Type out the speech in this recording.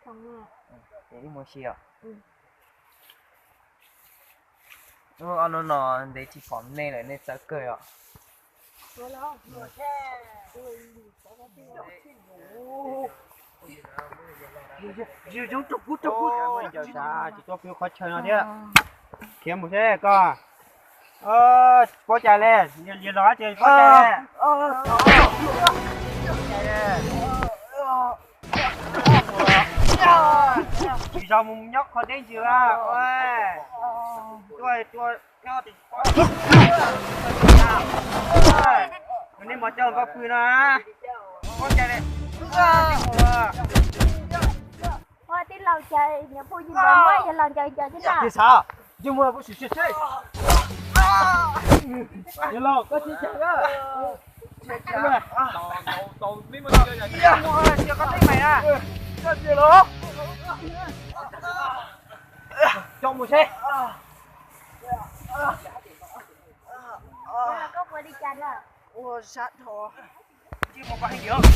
Ces wb mus ua si os. Ob hnub no ntev tsis pom nej lawm, nej txawv kawg os. Tsis tuaj pw qhov chaw no thiab. Khiav mus seb koj. Tsis paub cai li, yog los ces tsis paub cai. Tsis zoo mus nyob qhov deb ntsis lawm. Tuaj, tuaj, nej muab coj los pw no. Paub cai li. Ua tij laug ces niam pog yig ntawd muab yog laus ncaws ncaws thiab na. Xav yog muaj pub sim seb. Yog laus koj tsis cai. Cia koj tib mais na. Coj mus seb. Koj ua li cas na? Ua sab dhau. Tsis muaj koj hais tias